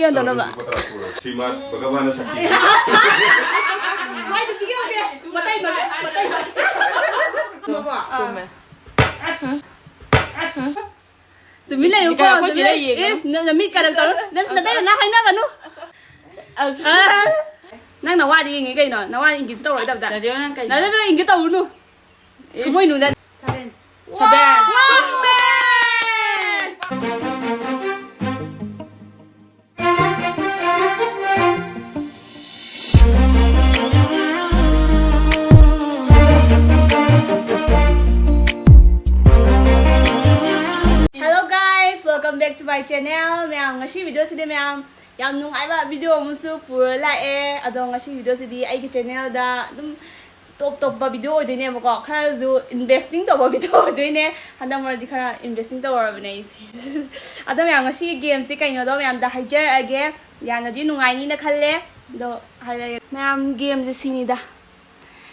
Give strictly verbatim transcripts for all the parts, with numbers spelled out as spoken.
ꯀꯩꯅꯣ ꯇꯧꯅꯕ꯫ ꯁ꯭ꯔꯤꯃꯥꯟ ꯚꯒꯕꯥꯟꯅ ꯁꯛꯈꯤ꯫ ꯃꯥꯏꯗꯨ ꯄꯤꯒꯦ ꯇꯧꯒꯦ꯫ ꯃꯇꯩ ꯃꯇꯩ ꯃꯇꯩ꯫ ꯆꯨꯝꯃꯦ꯫ ꯇꯨꯃꯤꯟ ꯂꯩꯌꯨꯀꯣ꯫ ꯀꯩꯅꯣ ꯑꯩꯈꯣꯏ ꯆꯦꯗ ꯌꯦꯡꯒꯅꯨ꯫ ꯏꯁ, ꯅ-, ꯅꯃꯤꯠ ꯀꯔꯝ ꯇꯧꯔ-, ꯅꯁ-, ꯅꯇꯩ ꯅꯅꯥ ꯍꯥꯏꯅꯒꯅꯨ꯫ ꯑꯁ꯫ ꯑ, ꯅꯪ ꯅꯋꯥꯗꯤ ꯌꯦꯡꯉꯤ ꯀꯩꯅꯣ? ꯅꯋꯥ ꯏꯪꯒꯤꯠꯁꯨ ꯇꯧꯔꯣꯏꯗꯕꯗ꯫ ꯑꯁ, ꯅꯗꯤꯌꯥ, ꯅꯪ ꯀꯩꯅꯣ? ꯅꯗꯤꯌꯥ, ꯏꯪꯒꯤꯠ ꯇꯧꯔꯨꯅꯨ꯫ ꯏꯁ꯫ ꯊꯃꯣꯏꯅꯨꯡꯗ꯫ ꯁꯚꯦꯟ꯫ ꯁꯚꯦꯟ꯫ ꯋꯥ! Hello guys, welcome back to my channel. ꯃꯌꯥꯝ, ꯉꯁꯤ video ꯁꯤꯗꯤ ꯃꯌꯥꯝ ꯌꯥꯝ ꯅꯨꯡꯉꯥꯏꯕ video ꯑꯃꯁꯨ ꯄꯨꯔ ꯂꯥꯛꯑꯦ꯫ ꯑꯗꯣ ꯉꯁꯤ video ꯁꯤꯗꯤ ꯑꯩꯒꯤ channel ꯗ ꯑꯗꯨꯝ ꯇꯣꯞ ꯇꯣꯞꯄ video ꯑꯣꯏꯗꯣꯏꯅꯦꯕꯀꯣ, ꯈꯔꯁꯨ interesting ꯇꯧꯕ video ꯑꯣꯏꯗꯣꯏꯅꯦ꯫ ꯍꯟꯗꯛ ꯃꯔꯛꯇꯤ ꯈꯔ interesting ꯇꯧꯔꯕꯅꯦ ꯑꯩꯁꯦ꯫ ꯑꯗꯣ ꯃꯌꯥꯝ, ꯉꯁꯤ game ꯁꯦ ꯀꯩꯅꯣꯗꯣ ꯃꯌꯥꯝꯗ ꯍꯥꯏꯖꯔꯛꯑꯒꯦ꯫ ꯌꯥꯝꯅꯗꯤ ꯅꯨꯡꯉꯥꯏꯅꯤꯅ ꯈꯜꯂꯦ꯫ ꯑꯗꯣ ꯍꯥꯏꯔꯒꯦ꯫ ꯃꯌꯥꯝ, game ꯁꯦ ꯁꯤꯅꯤꯗ꯫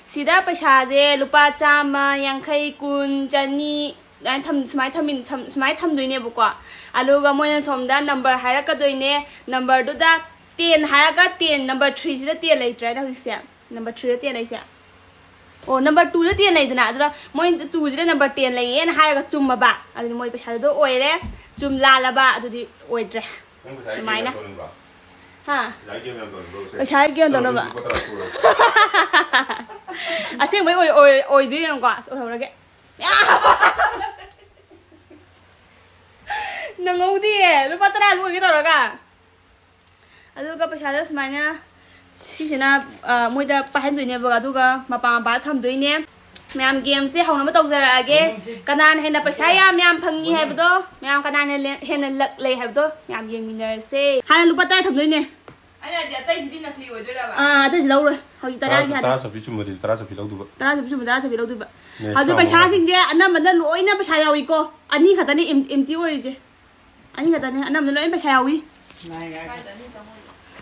ꯁꯤꯗ ꯄꯩꯁꯥꯁꯦ ꯂꯨꯄꯥ ꯆꯥꯝꯃ, ꯌꯥꯡꯈꯩ, ꯀꯨꯟ, ꯆꯅꯤ ꯑꯗꯨꯃꯥꯏꯅ ꯊꯝ-, ꯁꯨꯃꯥꯏꯅ ꯊꯝꯃꯤꯟ-, ꯊꯝ-, ꯁꯨꯃꯥꯏꯅ ꯊꯝꯗꯣꯏꯅꯦꯕꯀꯣ꯫ ꯑꯗꯨꯒ ꯃꯣꯏꯅ ꯁꯣꯝꯗ number ꯍꯥꯏꯔꯛꯀꯗꯣꯏꯅꯦ꯫ Number ꯗꯨꯗ ten ꯍꯥꯏꯔꯒ ten, number three ꯁꯤꯗ ten ꯂꯩꯇ꯭ꯔꯦꯅꯦ ꯍꯧꯖꯤꯛꯁꯦ꯫ Number three ꯗ ten ꯂꯩꯁꯦ꯫ ꯑꯣ, number two ꯗ ten ꯂꯩꯗꯅ, ꯑꯗꯨꯗ ꯃꯣꯏ two ꯁꯤꯗ number ten ꯂꯩꯌꯦꯅ ꯍꯥꯏꯔꯒ ꯆꯨꯝꯃꯕ, ꯑꯗꯨꯗꯤ ꯃꯣꯏ ꯄꯩꯁꯥꯗꯣ ꯑꯣꯏꯔꯦ꯫ ꯆꯨꯝ ꯂꯥꯜꯂꯕ, ꯑꯗꯨꯗꯤ ꯑꯣꯏꯗ꯭ꯔꯦ꯫ ꯅꯪ ꯄꯩꯁꯥꯒꯤ ꯑꯗꯨꯃꯥꯏꯅ꯫ Game ꯌꯥꯝ ꯇꯧꯅꯤꯡꯕ꯭ꯔꯣ? ꯍꯥ? ꯄꯩꯁꯥꯒꯤ game ꯌꯥꯝ ꯇꯧꯅꯤꯡꯕ꯭ꯔꯣ? ꯄꯩꯁꯥꯒꯤ game ꯇꯧꯅꯕ꯫ ꯆꯠꯂꯣ, ꯂꯨꯄꯥ ꯇꯔꯥ ꯄꯨꯔꯣ꯫ ꯑꯁꯦꯡꯕꯩ ꯑꯣꯏ-, ꯑꯣꯏ-, ꯑꯣꯏꯗꯣꯏ ꯌꯦꯡꯉꯨꯀꯣ꯫ ꯑꯁ, ꯑꯣꯏꯍꯧꯔꯒꯦ꯫ ꯅꯪꯍꯧꯗꯤꯌꯦ, ꯂꯨꯄꯥ ꯇꯔꯥ ꯂꯣꯏꯒꯦ ꯇꯧꯔꯒ꯫ ꯑꯗꯨꯒ ꯄꯩꯁꯥꯗꯣ ꯁꯨꯃꯥꯏꯅ ꯁꯤꯁꯤꯅ, ꯑ, ꯃꯣꯏꯗ ꯄꯥꯏꯍꯟꯗꯣꯏꯅꯦꯕ, ꯑꯗꯨꯒ ꯃꯄꯥ ꯃꯄꯥꯗ ꯊꯝꯗꯣꯏꯅꯦ꯫ ꯃꯌꯥꯝ, game ꯁꯦ ꯍꯧꯅꯕ ꯇꯧꯖꯔꯛꯑꯒꯦ꯫ ꯀꯅꯥꯅ ꯍꯦꯟꯅ ꯄꯩꯁꯥ ꯌꯥꯝ ꯌꯥꯝ ꯐꯪꯉꯤ ꯍꯥꯏꯕꯗꯣ, ꯃꯌꯥꯝ, ꯀꯅꯥꯅ ꯂꯦ-, ꯍꯦꯟꯅ luck ꯂꯩ ꯍꯥꯏꯕꯗꯣ ꯃꯌꯥꯝ ꯌꯦꯡꯃꯤꯟꯅꯔꯁꯦ꯫ ꯍꯥꯟꯅ ꯂꯨꯄꯥ ꯇꯔꯥ ꯊꯝꯗꯣꯏꯅꯦ꯫ ꯑꯩꯅ ꯍꯥꯏꯗꯤ, ꯑꯇꯩꯁꯤꯗꯤ ꯅꯀꯂꯤ ꯑꯣꯏꯗꯣꯏꯔꯕ? ꯑꯥ, ꯑꯇꯩꯁꯤ ꯂꯧꯔꯣꯏ꯫ ꯍꯧꯖꯤꯛ ꯇꯔꯥꯒꯤ ꯇꯔꯥ, ꯍꯥꯟꯅ꯫ ꯇꯔꯥ ꯆꯠꯄꯤ ꯆꯨꯝꯃꯗꯤ ꯇꯔꯥ ꯆꯠꯄꯤ ꯂꯧꯗꯨꯕ꯫ ꯇꯔꯥ ꯆꯠꯄꯤ ꯆꯨꯝꯃꯗꯤ ꯇꯔꯥ ꯆꯠꯄꯤ ꯂꯧꯗꯣꯏꯕ꯫ ꯅꯦ, ꯍꯧꯖꯤꯛ ꯆꯥꯝꯃ ꯄꯩꯁꯥꯁꯤꯡꯁꯦ ꯑꯅꯝꯕꯅ ꯂꯣꯏꯅ ꯄꯩꯁꯥ ꯌꯥꯎꯏꯀꯣ꯫ ꯑꯅꯤ ꯈꯛꯇꯅꯤ em-, empty ꯑꯣꯏꯔꯤꯁꯦ꯫ ꯑꯅꯤ ꯈꯛꯇꯅꯦ, ꯑꯅꯝꯕꯅ ꯂꯣꯏꯅ ꯄꯩꯁꯥ ꯌꯥꯎꯏ꯫ ꯉꯥꯏ, ꯉꯥꯏ꯫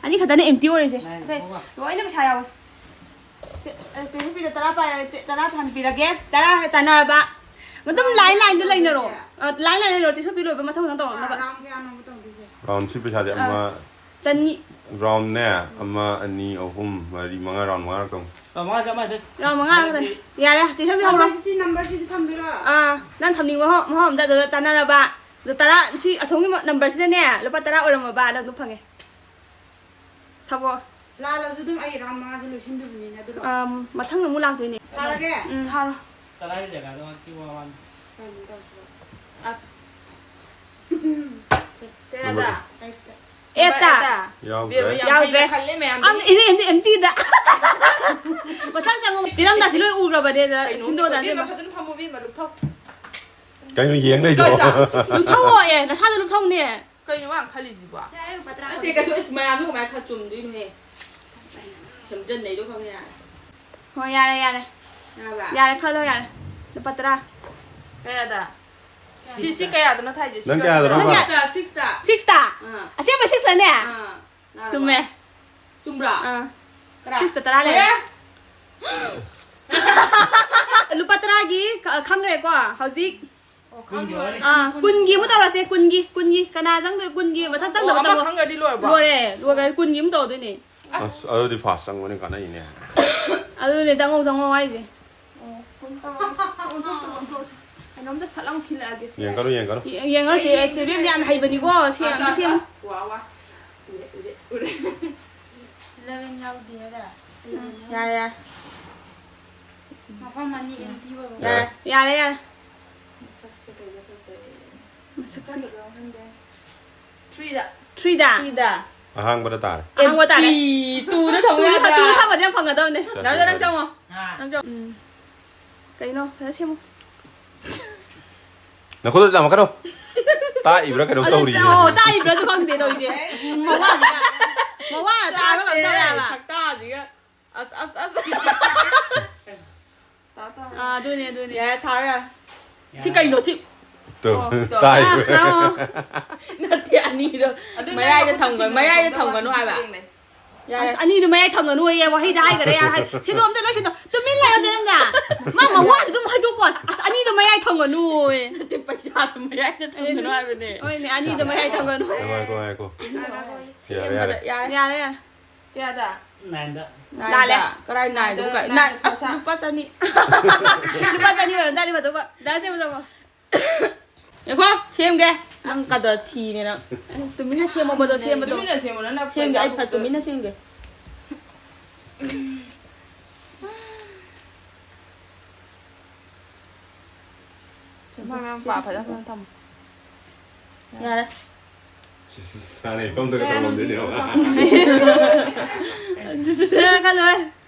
ꯑꯅꯤ ꯈꯛꯇꯅꯦ empty ꯑꯣꯏꯔꯤꯁꯦ꯫ ꯉꯥꯏ, ꯑꯇꯩ ꯉꯥꯏꯈꯣ꯫ ꯂꯣꯏꯅ ꯄꯩꯁꯥ ꯌꯥꯎꯏ꯫ ꯆꯦ, ꯑ, ꯆꯦ ꯁꯣꯐꯤꯗ ꯇꯔꯥ ꯄꯥꯏꯔ-, ꯆꯦ, ꯇꯔꯥ ꯍꯥꯟ ꯄꯤꯔꯒꯦ꯫ ꯇꯔꯥ ꯇꯥꯟꯅꯔꯕ꯫ ꯑꯗꯨꯝ line line ꯗ ꯂꯩꯅꯔꯣ꯫ ꯑ, line line ꯂꯩꯅꯔꯣ꯫ ꯆꯦ ꯁꯣꯐꯤ ꯂꯣꯏꯕ ꯃꯊꯪ ꯃꯊꯪ ꯇꯧꯔꯛꯅꯕ꯫ Round ꯀꯌꯥꯅꯣꯕ ꯇꯧꯗꯣꯏꯁꯦ? Round ꯁꯤ ꯄꯩꯁꯥꯁꯦ ꯑ꯫ ꯑꯃ, ꯆꯅꯤ꯫ ꯔꯥꯎꯟꯅꯦ, ꯑꯃ, ꯑꯅꯤ, ꯑꯍꯨꯝ, ꯃꯔꯤ, ꯃꯉꯥ, ꯔꯥꯎꯟ ꯃꯉꯥ ꯈꯛꯇꯪ꯫ ꯃꯉꯥ ꯆꯞ ꯃꯥꯟꯅꯩ꯫ ꯔꯥꯎꯟ ꯃꯉꯥ ꯈꯛꯇꯅꯦ꯫ ꯌꯥꯔꯦ, ꯆꯦ ꯁꯝꯕꯤ ꯍꯧꯔꯣ꯫ ꯁꯤ ꯅꯝꯕꯔꯁꯤꯗꯤ ꯊꯝꯗꯣꯏꯔꯣ? ꯑꯥ, ꯅꯪ ꯊꯝꯅꯤꯡꯕ ꯃꯐꯝ ꯑꯝꯗ ꯑꯗꯨꯗ ꯆꯥꯟꯅꯔꯕ꯫ ꯑꯗꯨ ꯇꯔꯥ, ꯁꯤ ꯑꯁꯣꯝꯒꯤ ꯅꯝꯕꯔꯁꯤꯗꯅꯦ ꯂꯨꯄꯥ ꯇꯔꯥ ꯑꯣꯏꯔꯝꯃꯕ, ꯅꯪ ꯑꯗꯨꯝ ꯐꯪꯉꯦ꯫ ꯊꯝꯃꯣ꯫ ꯂꯥꯜꯂꯁꯨ ꯑꯗꯨꯝ ꯑꯩ ꯔꯥꯎꯟ ꯃꯉꯥꯁꯦ ꯂꯣꯏꯁꯤꯟꯗꯣꯏꯕꯅꯤꯅ ꯑꯗꯨ ꯂꯣꯏ꯫ ꯑꯝ, ꯃꯊꯪ ꯑꯃꯨꯛ ꯂꯥꯛꯇꯣꯏꯅꯦ꯫ ꯊꯥꯔꯒꯦ? ꯎꯝ, ꯊꯥꯔꯣ꯫ ꯇꯔꯥꯒꯤ ꯖꯒꯥꯗ ꯋꯥꯟ ꯊ꯭ꯔꯤ ꯋꯥꯟ ꯋꯥꯟ꯫ ꯀꯩꯅꯣ ꯇꯧꯔꯁꯤꯔꯣ? ꯑꯁ꯫ ꯀꯌꯥꯗ? ꯑꯩꯠꯇ꯫ ꯑꯦꯠꯇ꯫ ꯕꯦꯝꯃ, ꯌꯥꯎꯗ꯭ꯔꯦ꯫ ꯌꯥꯝ ꯌꯥꯎꯗ꯭ꯔꯦ꯫ ꯍꯩꯅ ꯈꯜꯂꯦ ꯃꯌꯥꯝꯗꯤ꯫ ꯑꯝ, ꯑꯦꯝꯇꯤ, ꯑꯦꯝꯇꯤꯗ꯫ ꯃꯊꯪ ꯆꯪꯉꯣ꯫ ꯆꯦ ꯔꯝꯗꯥꯁꯤ ꯂꯣꯏ ꯎꯔꯕꯅꯦ, ꯑꯗ ꯀꯩꯅꯣ? ꯁꯤꯟꯗꯣꯛꯑꯣ, ꯕꯦꯝꯃ, ꯕꯦꯝꯃ꯫ ꯐꯖꯅ ꯐꯝꯃꯣ, ꯕꯦꯝꯃ, ꯂꯨꯞꯊꯧ꯫ ꯀꯩꯅꯣ ꯌꯦꯡ ꯂꯩꯗꯣ? ꯀꯩ ꯆꯥ? ꯂꯨꯞꯊꯧꯑꯣ, ꯑꯦ, ꯅꯁꯥꯗ ꯂꯨꯞꯊꯧꯅꯦ꯫ ꯀꯩꯅꯣ ꯃꯥ ꯈꯜꯂꯤꯁꯤꯕꯣ? ꯌꯥꯔꯦ, ꯂꯨꯄꯥ ꯇꯔꯥ ꯅꯠꯇꯦ, ꯀꯩꯁꯨ ꯏꯁ, ꯃꯌꯥꯝꯗꯣ ꯀꯃꯥꯏꯅ ꯈꯔ ꯆꯨꯝꯗꯣꯏꯅꯣꯍꯦ? ꯁꯦꯝꯖꯟꯅꯩꯗꯣ ꯈꯪꯉꯦ ꯌꯥꯔꯦ꯫ ꯍꯣꯏ, ꯌꯥꯔꯦ, ꯌꯥꯔꯦ꯫ ꯌꯥꯔꯕ? ꯌꯥꯔꯦ, ꯈꯜꯂꯣ, ꯌꯥꯔꯦ꯫ ꯂꯨꯄꯥ ꯇꯔꯥ꯫ ꯀꯌꯥꯗ? ꯁꯤ, ꯁꯤ ꯀꯌꯥꯗꯅꯣ ꯊꯥꯏꯁꯦ? ꯁꯤ ꯅꯪ ꯀꯌꯥ ꯀꯌꯥꯗꯅꯣ? ꯆꯠꯄꯅꯣ? ꯅꯪ ꯁꯤꯛꯁꯇ, ꯁꯤꯛꯁꯇ꯫ ꯁꯤꯛꯁꯇ? ꯑꯥ꯫ ꯑꯁꯦꯡꯕ ꯁꯤꯛꯁꯂꯅꯦ? ꯑꯥ꯫ ꯅꯥꯔꯕ? ꯆꯨꯝꯃꯦ꯫ ꯆꯨꯝꯕ꯭ꯔꯥ? ꯑꯥ꯫ ꯀꯔꯥ? ꯁꯤꯛꯁꯇ ꯇꯔꯥ ꯂꯩꯔꯦ꯫ ꯑꯦ? ꯂꯨꯄꯥ ꯇꯔꯥꯒꯤ ꯈ-, ꯈꯪꯈ꯭ꯔꯦꯀꯣ ꯍꯧꯖꯤꯛ꯫ ꯑꯣ, ꯈꯪꯉꯦ꯫ ꯑꯥ, ꯀꯨꯟꯒꯤ ꯑꯃꯨꯛ ꯇꯧꯔꯁꯦ, ꯀꯨꯟꯒꯤ, ꯀꯨꯟꯒꯤ꯫ ꯀꯅꯥ ꯆꯪꯗꯣꯏ? ꯀꯨꯟꯒꯤ ꯃꯊꯪ ꯑꯣ, ꯆꯪꯗꯕ ꯑꯃ ꯆꯪꯉꯣ꯫ ꯈꯪꯒ꯭ꯔꯗꯤ ꯂꯣꯏꯔꯕꯣ? ꯂꯣꯏꯔꯦ, ꯂꯣꯏꯔꯦ, ꯀꯨꯟꯒꯤ ꯑꯃꯨꯛ ꯇꯧꯗꯣꯏꯅꯦ꯫ ꯑꯁ, ꯑꯗꯨꯗꯤ ꯐꯥꯁ ꯆꯪꯕꯅꯤ, ꯀꯥꯟꯅꯩꯅꯦ꯫ ꯑꯗꯨꯅꯦ, ꯆꯪꯉꯧ, ꯆꯪꯉꯧ ꯍꯥꯏꯁꯦ꯫ ꯑꯣ, ꯀꯨꯟ ꯇꯧꯔꯁꯤ꯫ ꯑꯣꯟꯊꯣꯛꯇꯣ, ꯑꯣꯟꯊꯣꯛꯁꯤ꯫ ꯀꯩꯅꯣꯝꯇ ꯁꯠ ꯂꯥꯎ ꯈꯤꯜꯂꯛꯑꯒꯦ ꯁꯤ꯫ ꯌꯦꯡꯒꯅꯨ, ꯌꯦꯡꯒꯅꯨ꯫ ꯌꯦ-, ꯌꯦꯡꯉꯣ, ꯆꯦ, ꯆꯦ ꯕꯦꯝ ꯌꯥꯝ ꯍꯩꯕꯅꯤꯀꯣ, ꯁꯤ ꯑꯁ, ꯌꯥꯝ ꯑꯁ, ꯁꯦꯝ-, ꯑꯁ, ꯋꯥ, ꯋꯥ꯫ ꯎꯔꯦ, ꯎꯔꯦ, ꯎꯔꯦ꯫ ꯏꯂꯚꯦꯟ ꯌꯥꯎꯗꯦ ꯍꯥꯏꯗ꯫ ꯌꯥꯔꯦ, ꯌꯥꯔꯦ꯫ ꯃꯐꯝ ꯑꯅꯤ ꯑꯦꯝꯇꯤ ꯑꯣꯏꯕ꯫ ꯌꯥꯔꯦ꯫ ꯌꯥꯔꯦ, ꯌꯥꯔꯦ꯫ ꯃꯁꯛꯁꯦ ꯀꯩꯗ ꯐꯖꯩ꯫ ꯃꯁꯛꯁꯦ꯫ ꯃꯁꯛ ꯐꯖꯕ ꯈꯪꯗꯦ꯫ ꯊ꯭ꯔꯤꯗ꯫ ꯊ꯭ꯔꯤꯗ? ꯊ꯭ꯔꯤꯗ꯫ ꯑꯍꯥꯡꯕꯗ ꯇꯥꯔꯦ꯫ ꯑꯍꯥꯡꯕ ꯇꯥꯔꯦ꯫ ꯑꯦꯝꯇꯤ ꯇꯨꯗ ꯊꯝꯃꯨ ꯇꯨꯗ ꯊꯝ-, ꯇꯨꯗ ꯌꯥꯗ꯭ꯔꯥ? ꯊꯝꯃꯗꯤ ꯌꯥꯝ ꯐꯪꯒꯗꯕꯅꯦ꯫ ꯁꯦ, ꯗꯥ ꯖꯣꯟ, ꯅꯪ ꯆꯪꯉꯣ꯫ ꯑꯥ꯫ ꯅꯪ ꯆꯪꯉꯣ꯫ ꯎꯝ꯫ ꯀꯩꯅꯣ? ꯐꯖꯅ ꯁꯦꯝꯃꯨ꯫ ꯅꯈꯨꯠꯇ ꯂꯥꯝꯃꯛꯀꯅꯨ꯫ ꯇꯥꯛꯏꯕ꯭ꯔꯥ ꯀꯩꯅꯣꯝ ꯑꯗꯨ, ꯇꯧꯔꯤꯌꯦ꯫ ꯑꯣ, ꯇꯥꯛꯏꯕ꯭ꯔꯥꯁꯨ ꯈꯪꯗꯦ ꯇꯧꯔꯤꯁꯦ꯫ ꯃꯋꯥꯁꯤꯅ, ꯃꯋꯥ ꯇꯥꯔꯕ ꯀꯩꯅꯣꯝ ꯇꯧꯔꯦ ꯍꯥꯏꯕ꯫ ꯁꯛꯇꯥꯁꯤꯒ꯫ ꯑꯁ, ꯑꯁ, ꯑꯁ꯫ ꯇꯥ, ꯇꯥ꯫ ꯑꯥ, ꯑꯗꯨꯅꯦ, ꯑꯗꯨꯅꯦ꯫ ꯌꯥꯔꯦ, ꯊꯥꯔꯣ, ꯌꯥꯔꯦ꯫ ꯁꯤ ꯀꯩꯅꯣ, ꯁꯤ? ꯇꯨ, ꯑꯣ꯫ ꯇꯥꯛꯏꯕ꯭ꯔꯥ? ꯑꯥ, ꯑꯥ, ꯑꯥ꯫ ꯅꯠꯇꯦ, ꯑꯅꯤꯗꯣ꯫ ꯑꯗꯨ ꯃꯌꯥꯏꯗ ꯅꯪ ꯊꯝꯒꯅꯨ, ꯃꯈꯨꯠꯇ ꯃꯌꯥꯏꯗ ꯊꯤꯡꯖꯤꯜꯂꯒ ꯊꯝꯒꯅꯨ ꯍꯥꯏꯕ꯫ ꯌꯦꯡꯅꯩ꯫ ꯌꯥꯔꯦ꯫ ꯑꯁ, ꯑꯅꯤꯗꯨ ꯃꯌꯥꯏ ꯊꯝꯒꯅꯨ ꯑꯌꯦ, ꯋꯥꯍꯩꯗ ꯍꯥꯏꯈꯔꯦ, ꯌꯥꯔꯦ, ꯍꯥꯏ-, ꯁꯤꯗꯣ ꯑꯝꯇ ꯂꯣꯏꯁꯤꯟꯅꯣ꯫ ꯇꯨꯃꯤꯟ ꯂꯩꯌꯣ, ꯆꯦ ꯅꯪꯗ꯫ ꯃꯥ ꯃꯋꯥꯗꯨ ꯑꯗꯨꯝ ꯍꯥꯏꯗꯣꯛꯄ꯫ ꯑꯁ, ꯑꯅꯤꯗꯨ ꯃꯌꯥꯏ ꯊꯝꯒꯅꯨ ꯑꯌꯦ꯫ ꯅꯠꯇꯦ, ꯄꯩꯁꯥꯗꯨ ꯃꯌꯥꯏꯗ ꯊꯝꯒꯅꯨ ꯍꯥꯏꯕꯅꯦ꯫ ꯍꯣꯏꯅꯦ, ꯑꯅꯤꯗꯨ ꯃꯌꯥꯏ ꯊꯝꯒꯅꯨ꯫ ꯉꯥꯏꯈꯣ, ꯉꯥꯏꯈꯣ꯫ ꯌꯥꯔꯦ, ꯌꯥꯔꯦ꯫ ꯌꯥꯔꯦ, ꯌꯥꯔꯦ꯫ ꯀꯌꯥꯗ? ꯅꯥꯏꯟꯗ꯫ ꯂꯥꯜꯂꯦ꯫ ꯅꯥꯏꯟꯗ꯫ ꯀꯔꯥꯏ ꯅꯥꯏꯟꯗ? ꯅꯥꯏꯟꯗ, ꯀꯥꯏ-, ꯅꯥꯏꯟ-, ꯅꯥꯏꯟ ꯑꯁ, ꯄꯩꯁꯥ꯫ ꯂꯨꯄꯥ ꯆꯅꯤ꯫ ꯂꯨꯄꯥ ꯆꯅꯤ ꯑꯣꯏꯔꯝ ꯇꯥꯔꯗꯤ ꯐꯗꯧꯕ꯫ ꯗꯥ ꯁꯦꯝꯕ ꯆꯪꯉꯣ꯫ ꯉꯥꯏꯈꯣ, ꯁꯦꯝꯒꯦ꯫ ꯅꯪ ꯀꯗꯔ ꯊꯤꯅꯦ ꯅꯪ꯫ ꯇꯨꯃꯤꯟꯅ ꯁꯦꯝꯃꯣꯕꯗꯣ, ꯁꯦꯝꯕꯗꯣ꯫ ꯇꯨꯃꯤꯟꯅ ꯁꯦꯝꯃꯣ, ꯅꯪꯅ ꯁꯦꯝꯒꯦ, ꯑꯩ ꯐ-, ꯄꯩꯁꯥ ꯇꯨꯃꯤꯟꯅ ꯁꯦꯝꯒꯦ꯫ ꯃꯥ ꯃꯌꯥꯝ ꯄꯥ ꯐꯖ ꯐꯖꯅ ꯊꯝꯃꯣ꯫ ꯌꯥꯔꯦ꯫ ꯁꯤꯁ, ꯍꯥꯟꯅ ꯏꯐꯝꯗꯒ ꯇꯧꯔꯝꯗꯣꯏꯅꯦꯕ꯫ ꯈꯜꯂꯣꯏ꯫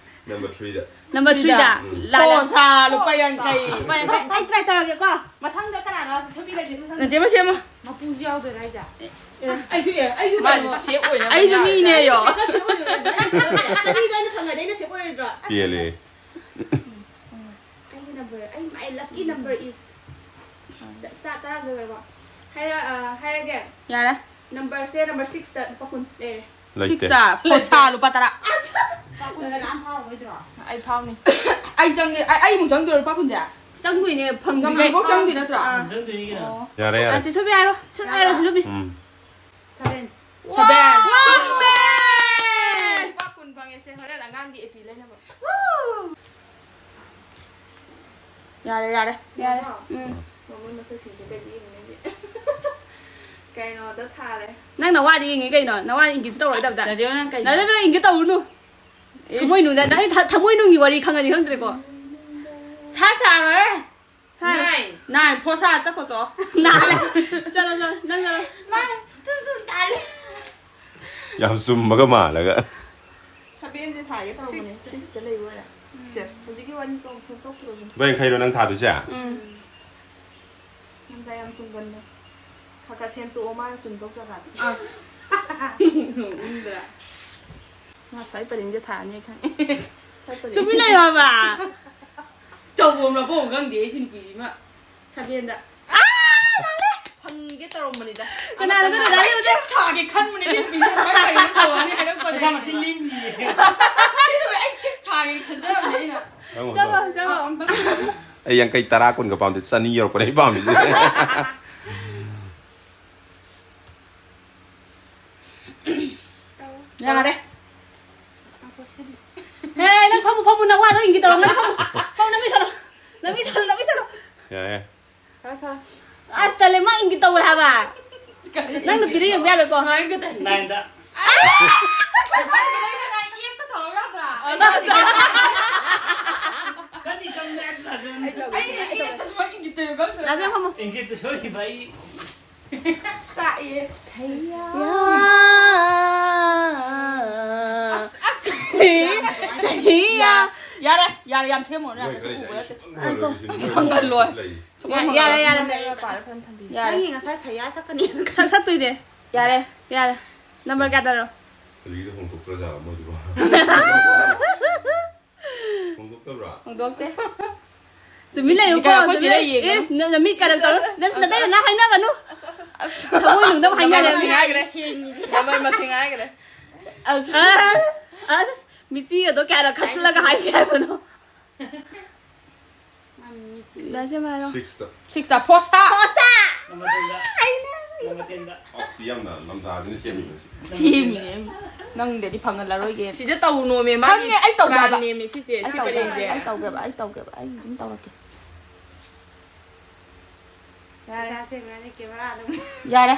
Number three ꯗ꯫ Number three ꯗ꯫ ꯎꯝ꯫ ꯂꯥꯜꯂꯦ꯫ ꯈꯣꯔꯁꯥ ꯂꯨꯄꯥ ꯌꯥꯡꯈꯩ꯫ ꯂꯨꯄꯥ ꯌꯥꯡꯈꯩ꯫ ꯑꯩ try ꯇꯧꯔꯒꯦꯀꯣ꯫ ꯃꯊꯪꯗ ꯀꯅꯥꯅꯣ ꯁꯦꯝꯕꯤꯔꯒꯦ? ꯅꯆꯦ ꯑꯃ ꯁꯦꯝꯃꯣ꯫ ꯃꯄꯨꯁꯨ ꯌꯥꯎꯗꯣꯏꯔꯥ ꯍꯥꯏꯁꯦ? ꯑꯩꯁꯨ, ꯑꯦ, ꯑꯩꯁꯨ ꯃꯥꯗꯤ ꯀꯩꯅꯣ꯫ Save ꯑꯣꯏꯅꯕ ꯑꯩꯁꯨ ꯃꯤꯅꯦ ꯌꯣ꯫ Save ꯑꯣꯏꯅꯕ ꯃꯤ ꯍꯥꯏꯗꯣ꯫ ꯆꯅꯤꯗꯣ ꯑꯩꯅ ꯐꯪꯉꯗꯤ ꯑꯩꯅ save ꯑꯣꯏꯔꯣꯏꯗ꯭ꯔꯣ? ꯑꯁ, ꯄꯦꯜꯂꯦ꯫ ꯑꯁ, ꯑꯁ꯫ ꯑꯩꯒꯤ number, ꯑꯩ, my lucky number is ꯆ-, ꯆꯥ ꯇꯔꯥ ꯂꯣꯏꯔꯕꯣ? ꯍꯥꯏꯔ-, ꯑ, ꯍꯥꯏꯔꯒꯦ꯫ ꯌꯥꯔꯦ꯫ Number ꯁꯦ number six ꯇ ꯂꯨꯄꯥ ꯀꯨꯟ ꯂꯩꯔꯦ꯫ ꯂꯩꯇꯦ꯫ Six ꯇ ꯈꯣꯔꯁꯥ ꯂꯨꯄꯥ ꯇꯔꯥ꯫ ꯑꯁ! ꯂꯨꯄꯥ ꯀꯨꯟ ꯀꯅꯥꯝ ꯐꯥꯎꯔꯣꯏꯗ꯭ꯔꯣ? ꯑꯩ ꯐꯥꯎꯅꯤ꯫ ꯑꯩ ꯆꯪꯉꯦ, ꯑꯩ, ꯑꯩ ꯑꯃꯨꯛ ꯆꯪꯗꯣꯏꯔꯣ ꯂꯨꯄꯥ ꯀꯨꯟꯁꯦ? ꯆꯪꯗꯣꯏꯅꯦ, ꯐꯪꯗ꯭ꯔꯤꯉꯩ꯫ ꯉꯍꯥꯛꯐꯥꯎ ꯆꯪꯗꯣꯏ ꯅꯠꯇ꯭ꯔꯣ? ꯑꯥ꯫ ꯆꯪꯗꯣꯏꯅꯤ ꯀꯩꯅꯣ꯫ ꯑꯣ꯫ ꯌꯥꯔꯦ, ꯌꯥꯔꯦ꯫ ꯑꯥ, ꯆꯦ ꯁꯣꯐꯤꯌꯥ ꯍꯥꯏꯔꯣ꯫ ꯁꯠ ꯍꯥꯏꯔꯣ, ꯆꯦ ꯁꯣꯐꯤ꯫ ꯎꯝ꯫ Seven꯫ Seven꯫ ꯋꯥ! ꯆꯨꯝꯃꯦ! ꯂꯨꯄꯥ ꯀꯨꯟ ꯐꯪꯉꯦ ꯁꯦ, ꯍꯣꯔꯦꯟ ꯑꯉꯥꯡꯒꯤ AP ꯂꯩꯅꯕ꯫ ꯌꯥꯔꯦ, ꯌꯥꯔꯦ꯫ ꯌꯥꯔꯦ꯫ ꯎꯝ꯫ ꯃꯃꯣꯏ ꯃꯁꯛꯁꯤꯡꯁꯦ ꯀꯩꯗꯤ ꯌꯦꯡꯅꯤꯡꯉꯥꯏꯒꯤ꯫ ꯀꯩꯅꯣꯗ ꯊꯥꯔꯦ꯫ ꯅꯪ ꯅꯋꯥꯗ ꯌꯦꯡꯉꯤ ꯀꯩꯅꯣ? ꯅꯋꯥ ꯏꯪꯒꯤꯠꯁꯨ ꯇꯧꯔꯣꯏꯗꯕꯗ꯫ ꯅꯗꯦꯕ, ꯅꯪ ꯀꯩꯅꯣ? ꯅꯗꯦꯕ, ꯅꯪ ꯏꯪꯒꯤꯠ ꯇꯧꯔꯨꯅꯨ꯫ ꯏꯁ꯫ ꯊꯃꯣꯏꯅꯨꯡꯗ, ꯅꯪ ꯊ-, ꯊꯃꯣꯏꯅꯨꯡꯒꯤ ꯋꯥꯔꯤ ꯈꯪꯉꯗꯤ ꯈꯪꯗ꯭ꯔꯦꯀꯣ꯫ ꯁꯥ ꯁꯥꯔꯣꯏ꯫ ꯍꯥꯏ꯫ Nine꯫ Nine, ꯐꯣꯔ ꯁꯥ ꯆꯠꯈꯣ ꯆꯣ꯫ ꯅꯥꯜꯂꯦ꯫ ꯆꯠꯂꯣ, ꯆꯠꯂꯣ꯫ ꯅꯪ ꯆꯠꯂꯣ꯫ ꯃꯥ ꯇꯨ ꯇꯨ ꯇꯥꯜꯂꯦ꯫ ꯌꯥꯝ ꯆꯨꯝꯕꯒ ꯃꯥꯜꯂꯒ꯫ Seven ꯁꯦ ꯊꯥꯒꯦ ꯇꯧꯕꯅꯦ꯫ Six ꯇ꯫ Six ꯇ ꯂꯩꯕ ꯑꯣꯏꯔꯦ꯫ ꯎꯝ꯫ Yes, ꯍꯧꯖꯤꯛꯀꯤ ꯋꯥꯔꯤꯗꯣ ꯑꯃꯨꯛ ꯁꯦꯝꯗꯣꯛꯈ꯭ꯔꯣ ꯑꯗꯨꯝ꯫ ꯂꯨꯄꯥ ꯌꯥꯡꯈꯩꯔꯣ ꯅꯪ ꯊꯥꯗꯣꯏꯁꯦ? ꯎꯝ꯫ ꯅꯪꯗ ꯌꯥꯝ ꯆꯨꯝꯒꯟꯕ꯫ ꯈꯔ ꯈꯔ ꯁꯦꯝꯇꯣꯛꯑꯣ, ꯃꯥꯅ ꯆꯨꯝꯗꯧ ꯖꯒꯥꯗ꯫ ꯑꯁ꯫ ꯅꯣꯛꯅꯤꯡꯗ꯭ꯔꯥ? ꯃꯥ ꯁ꯭ꯋꯥꯏ ꯄꯔꯦꯡꯁꯦ ꯊꯥꯅꯤ ꯈꯪꯉꯦ꯫ ꯁ꯭ꯋꯥꯏ ꯄꯔꯦꯡ꯫ ꯇꯨꯃꯤꯟ ꯂꯩꯌꯣ ꯍꯥꯏꯕ꯫ ꯇꯧꯐꯝ ꯂꯥꯛꯐꯝ ꯈꯪꯗꯦ ꯑꯩ ꯁꯤ ꯅꯨꯄꯤꯁꯤꯃ꯫ Seven ꯗ꯫ ꯑꯥ! ꯂꯥꯜꯂꯦ! ꯐꯪꯒꯦ ꯇꯧꯔꯝꯕꯅꯤꯗ꯫ ꯀꯅꯥꯅꯣ ꯑꯃꯇꯪ ꯀꯅꯥꯅꯣ? ꯉꯥꯏ-, ꯁꯦꯛ ꯁꯥꯒꯦ ꯈꯟꯕꯅꯦ ꯁꯤ ꯅꯨꯄꯤꯁꯦ꯫ ꯁ꯭ꯋꯥꯏ ꯄꯔꯦꯡꯗ ꯇꯧꯔꯅꯤ ꯍꯥꯏꯔꯛꯄ꯫ ꯄꯩꯁꯥ ꯃꯁꯤꯡ ꯂꯦꯡꯗꯤꯌꯦ꯫ ꯁꯤꯗꯨꯒ ꯑꯩ ꯁꯤꯛꯁ ꯊꯥꯒꯦ ꯈꯟꯖꯕꯅꯦ ꯑꯩꯅ꯫ ꯅꯪꯉꯣꯟꯗ꯫ ꯆꯠꯂꯣ, ꯆꯠꯂꯣ꯫ ꯑꯩ ꯌꯥꯡꯈꯩ ꯇꯔꯥ ꯀꯨꯟꯒ ꯄꯥꯝꯗꯦ, ꯆꯅꯤ ꯌꯧꯔꯛꯄꯅꯦ ꯑꯩ ꯄꯥꯝꯃꯤꯁꯦ꯫ ꯌꯥꯔꯦ꯫ ꯍꯦ, ꯅꯪ ꯐꯝꯃꯨ, ꯐꯝꯃꯨ, ꯅꯋꯥꯗꯣ ꯏꯪꯒꯤ ꯇꯧꯔꯝꯒꯅꯤ, ꯐꯝꯃꯨ꯫ ꯐꯝꯃꯨ, ꯅꯃꯤ ꯁꯠꯂꯣ꯫ ꯅꯃꯤ ꯁꯠꯂꯣ, ꯅꯃꯤ ꯁꯠꯂꯣ꯫ ꯌꯥꯔꯦ꯫ ꯑꯁ, ꯇꯜꯂꯦ, ꯃꯥ ꯏꯪꯒꯤ ꯇꯧꯋꯦ ꯍꯥꯏꯕ꯫ ꯅꯪ ꯅꯨꯄꯤꯗ ꯌꯦꯡꯕ ꯌꯥꯔꯣꯏꯀꯣ? ꯅꯥꯏꯟꯗ꯫ ꯀꯟꯅ ꯆꯪꯉꯦ꯫ ꯑꯩꯅ ꯌꯦꯠꯇ ꯁꯨꯃꯥꯏꯅ ꯏꯪꯒꯤ ꯇꯧꯋꯦꯕ꯫ ꯂꯥꯛꯑꯣ, ꯐꯝꯃꯣ꯫ ꯏꯪꯒꯤꯠꯇ ꯁꯣꯏꯈꯤꯕ ꯑꯩ꯫ ꯆꯥꯛꯑꯦ꯫ ꯁꯩꯌꯥ꯫ ꯑꯁ, ꯑꯁ꯫ ꯁꯩꯌꯥ꯫ ꯌꯥꯔꯦ, ꯌꯥꯔꯦ, ꯌꯥꯝ ꯁꯦꯝꯃꯨꯔꯅꯨ, ꯌꯥꯝ ꯁꯦꯝꯃꯨꯔꯅꯨ꯫ ꯐꯪꯍꯜꯂꯣꯏ꯫ ꯁꯨꯡꯐꯪ ꯌꯥꯔꯦ, ꯌꯥꯔꯦ, ꯐꯪꯍꯜꯂꯣꯏ꯫ ꯌꯥꯔꯦ꯫ ꯌꯥꯔꯦ꯫ ꯅꯪꯒꯤ ꯉꯁꯥꯏ ꯁꯩꯌꯥ ꯁꯛꯀꯅꯤ꯫ ꯁꯛ-, ꯁꯛꯇꯣꯏꯅꯦ꯫ ꯌꯥꯔꯦ꯫ ꯌꯥꯔꯦ꯫ ꯅꯝꯕꯔ ꯀꯌꯥꯗꯅꯣ? ꯍꯧꯖꯤꯛꯀꯤꯗꯣ ꯍꯣꯡꯗꯣꯛꯇ꯭ꯔꯖꯥꯠꯂꯣ ꯃꯣꯏꯗꯨꯕꯣ? ꯍꯣꯡꯗꯣꯛꯇꯕ꯭ꯔꯥ? ꯍꯣꯡꯗꯣꯛꯇꯦ꯫ ꯇꯨꯃꯤꯟ ꯂꯩꯌꯨꯀꯣ, ꯀꯩꯅꯣ ꯑꯩꯈꯣꯏ ꯆꯦꯗ ꯇꯨꯃꯤꯟ ꯂꯩꯌꯨ꯫ ꯌꯦꯡꯉꯦ꯫ ꯏꯁ, ꯅ-, ꯅꯃꯤꯠ ꯀꯔꯝ ꯇꯧꯔ-, ꯅꯪ ꯅꯇꯩ ꯅꯅꯥ ꯍꯥꯏꯅꯒꯅꯨ꯫ ꯑꯁ, ꯑꯁ, ꯑꯁ꯫ ꯊꯃꯣꯏ ꯅꯨꯡꯗ ꯑꯃꯨꯛ ꯍꯥꯏꯅꯔꯦ꯫ ꯅꯃꯥꯏ ꯃꯁꯤꯡ ꯍꯥꯏꯈ꯭ꯔꯦ꯫ ꯅꯃꯥꯏ ꯃꯁꯤꯡ ꯍꯥꯏꯈ꯭ꯔꯦ꯫ ꯑꯁ꯫ ꯑꯁ, ꯑꯁ, ꯃꯤꯆꯤꯒꯗꯣ ꯀꯌꯥꯔꯛ ꯈꯠꯂꯒ ꯍꯥꯏꯒꯦ ꯍꯥꯏꯕꯅꯣ? ꯗꯥ ꯁꯦꯝ ꯍꯥꯏꯔꯣ꯫ ꯁꯤꯛꯁꯇ꯫ ꯁꯤꯛꯁꯇ ꯐꯣꯔꯁꯥ꯫ ꯐꯣꯔꯁꯥ! ꯅꯝꯕꯔ ꯇꯦꯟꯗ꯫ ꯑꯩꯅ꯫ ꯅꯝꯕꯔ ꯇꯦꯟꯗ꯫ ꯑꯣꯐꯇꯤ ꯌꯥꯝꯅ ꯂꯝꯖꯥꯗꯨꯅ ꯁꯦꯝꯃꯤꯕ ꯁꯤ꯫ ꯁꯦꯝꯃꯤꯅꯦ꯫ ꯅꯪꯗꯗꯤ ꯐꯪꯍꯜꯂꯔꯣꯏꯒꯦ꯫ ꯑꯁ, ꯁꯤꯗ ꯇꯧꯅꯣꯃꯦ, ꯃꯥꯒꯤ ꯑꯩ ꯇꯧꯒꯦꯕ꯫ ꯄ꯭ꯔꯥꯟꯅꯦꯃꯦ ꯁꯤꯁꯦ, ꯑꯩ ꯁꯤ ꯇꯧꯒꯦꯕ꯫ ꯄꯔꯦꯡꯁꯦ꯫ ꯑꯩ ꯇꯧꯒꯦꯕ, ꯑꯩ ꯇꯧꯒꯦꯕ, ꯑꯩ ꯑꯗꯨꯝ ꯇꯧꯔꯛꯀꯦ꯫ ꯌꯥꯔꯦ꯫ ꯄꯩꯁꯥ ꯁꯦꯝꯈ꯭ꯔꯅꯤ ꯀꯦꯃꯦꯔꯥ ꯑꯗꯨꯝ꯫ ꯌꯥꯔꯦ꯫